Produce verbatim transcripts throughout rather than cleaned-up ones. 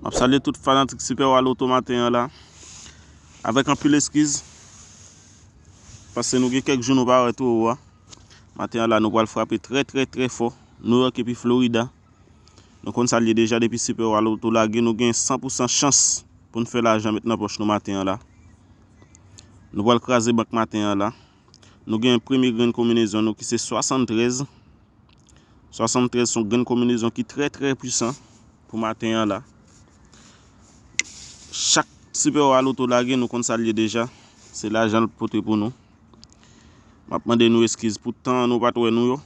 M ap salye tout fanatik Super Wa Loto maten an la. Avèk anpil eskiz, paske nou gen kèk jou nou pa wè towo a. Maten an la, nou pral frape trè, trè, trè fò. Nouyòk epi Florida. Nou konn sa l ye deja, depi Super Wa Loto lage, nou gen san pou san chans pou n fè lajan met nan pòch nou maten an la. Nou pral kraze bank maten an la. Nou gen premye grenn konbinezon nou ki se swasanntrèz. Swasanntrèz se yon grenn konbinezon ki trè, trè pwisan pou maten an la. Chak Super Wa Loto lage, nou konn sa l ye deja. Se lajan l pote pou nou. M ap mande nou eskiz pou tan nou pa t wè nou yo.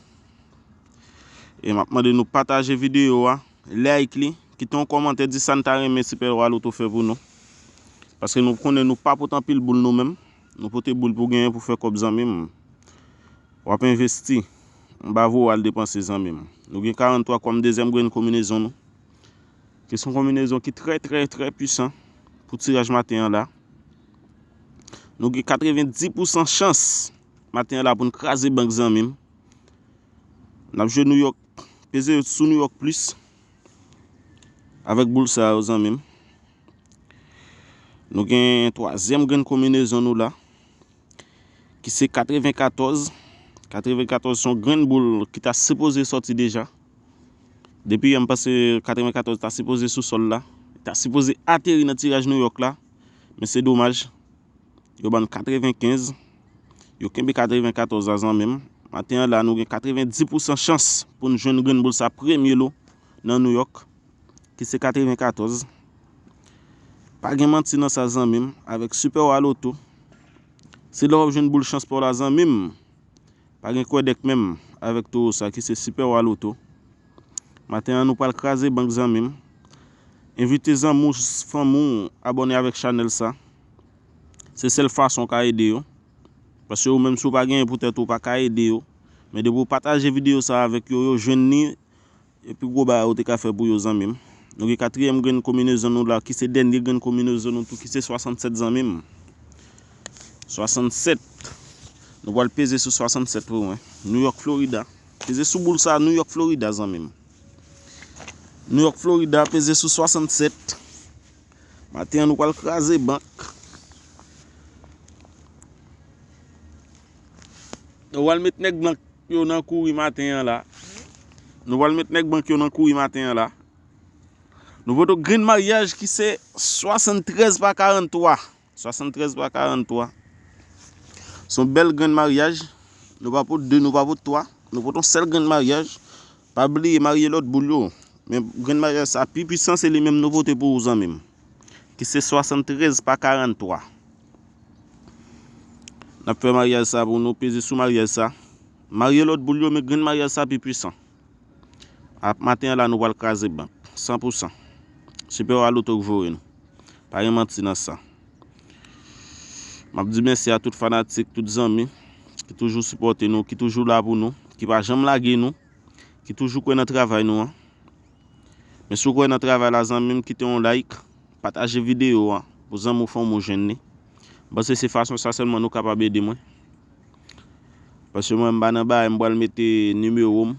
E m ap mande nou pataje videyo a, like li, kite yon kòmantè, di sa n ta renmen Super Wa Loto fè pou nou. Paske nou konnen nou pa pote anpil boul nou menm. Nou pote boul pou genyen, pou fè kòb, zanmi m. W ap envesti. M pa voye w al depanse, zanmi m. Nou gen karanntwa kòm dezyèm grenn konbinezon nou. Ki se yon konbinezon ki trè, trè, trè pwisan pou tiraj maten an la. Nou gen katrevendis pou san chans maten an la pou n kraze bank, zanmi m. N ap jwe Nouyòk, peze sou Nouyòk plis avèk boul sa yo, zanmi m. Nou gen twazyèm grenn konbinezon nou la, ki se katrevenkatòz. Katrevenkatòz se yon grenn boul ki ta sipoze sòti deja. Depi yè, m panse katrevenkatòz ta sipoze sou sòl la. Ta sipoze ateri nan tiraj Nouyòk la. Men se domaj. Yo ban n katrevenkenz. Yo kenbe katrevenkatòz la, zanmi m. Maten an la, nou gen katrevendis pou san chans pou n jwenn grenn boul sa, premye lo nan Nouyòk, ki se katrevenkatòz. Pa gen manti nan sa, zanmi m, avèk Super Wa Loto. Se lè w ap jwenn boul chans pa w la, zanmi m. Pa gen kwè dèk menm avèk towo sa ki se Super Wa Loto. Maten an, nou pral kraze bank, zanmi m. Envite zanmi w, fanmi w abòne avèk chanèl sa. Se sèl fason w ka ede yo. Paske ou menm, si w pa genyen pou tèt ou, ou pa ka ede yo. Men depi w pataje videyo sa avèk yo, yo jwenn li, epi gwo bagay ou te ka fè pou yo, zanmi m. Nou gen katriyèm grenn konbinezon nou la, ki se dènye grenn konbinezon nou tou, ki se swasannsèt, zanmi m. Swasannsèt. Nou pral peze sou swasannsèt pou mwen. Nouyòk, Florida. Peze sou boul sa, Nouyòk, Florida, zanmi m. Nouyòk, Florida, peze sou swasannsèt. Maten an, nou pral kraze bank. Nou pral met nèg blank yo nan kouri maten an la. Nou pral met nèg bank yo nan kouri maten an la. Nou pote grenn maryaj ki se swasantrèz pa karanntwa. Swasantrèz pa karanntwa. Se yon bèl grenn maryaj. Nou pa pote de, nou pa pote twa. Nou pote yon sèl grenn maryaj. Pa bliye marye lòt boul yo. Men grenn maryaj sa pi pwisan, se li menm nou pote pou ou, zanmi m. Ki se swasantrèz pa karanntwa. N ap fè maryaj sa pou nou, peze sou maryaj sa. Marye lòt boul yo, men grenn maryaj sa pi pwisan. Ap maten an la, nou pral kraze bank. San pou san. Super Wa Loto k voye nou. Pa gen manti nan sa. M ap di mèsi a tout fanatik, tout zanmi ki toujou sipòte nou, ki toujou la pou nou, ki pa janm lage nou, ki toujou kwè nan travay nou an. Men si w kwè nan travay la, zanmi m, kite yon like, pataje videyo a pou zanmi w, fanmi w jwenn li. M panse se fason sa sèlman nou kapab ede mwen. Paske mwen, m pa nan bagay m pral mete nimewo m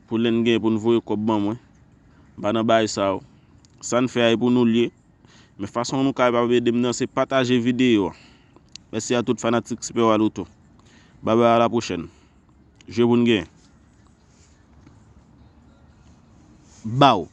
pou lè n gen pou n voye kòb ban mwen. M pa nan bagay sa yo. Sa n fè a, e pou nou l ye. Men fason nou kapab ede m nan, se pataje videyo a. Mèsi a tout fanatik Super Wa Loto. Babay, a la pwochèn. Jwe pou n genyen. Baw.